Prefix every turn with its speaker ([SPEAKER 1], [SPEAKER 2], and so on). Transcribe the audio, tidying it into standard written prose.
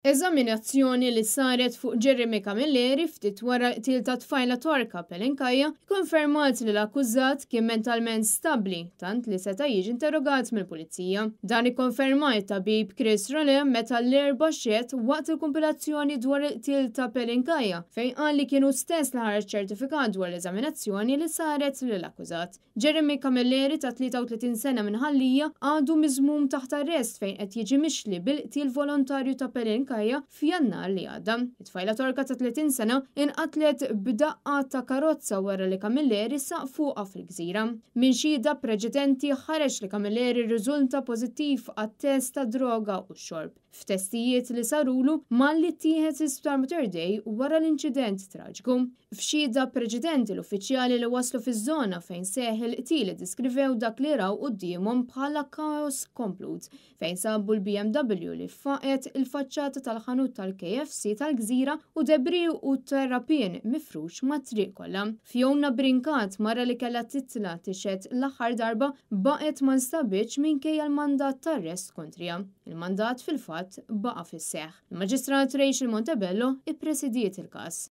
[SPEAKER 1] Eżaminazzjoni li saret fuq Jeremy Camilleri ftit wara l-qtil ta' tfajla Torka Pelinkajja ikkonfermat li l-akkużat kien mentalment stabbli tant li seta' jiġi interrogat mill-pulizija. Dan ikkonferma t-tabib Chris Role meta l-Erbgħa xehed waqt il-kumpilazzjoni dwar il-qtil ta' Pelinkajja fejn qal li kien hu stess li ħareġ ċertifikat dwar l-eżaminazzjoni li saret lill-akkużat. Jeremy Camilleri ta' 33 sena minn Ħal Lija għadu miżmum taħt arrest fejn qed jiġi mixli bil-qtil volontarju ta' Pelin Kaya f'Jannar li għadda. It-tfajla Torka ta' 30 sena inqatlet b'daqqa ta' karozza wara li Camilleri saq fuqha fil-Gżira. Minn xhieda preċedenti ħareġ li Camilleri rriżulta pożittiv għat-test tad-droga u x-xorb. F'testijiet li sarulu malli ttieħed l-Isptar Mater Dei wara l-inċident traġiku. F'xhieda preċedenti l-uffiċjali li waslu fiż-żona fejn seħħ il-qtil iddeskrivew dak li raw quddiemhom bħala kaos komplut fejn sabu l-BMW li faqgħet il-faċċata tal-ħanut tal-KFC tal-Gżira u debris u terrapien mifrux mat-triq kollha. Fiona Brincat, mara li kellha titla' tixhed l-aħħar darba, baqgħet ma nstabitx minkejja l-mandat t'arrest kontriha. Il-mandat fil-fatt baqa' fis-seħħ. Il-Maġistrat Rachel Montebello ippresidiet il-każ.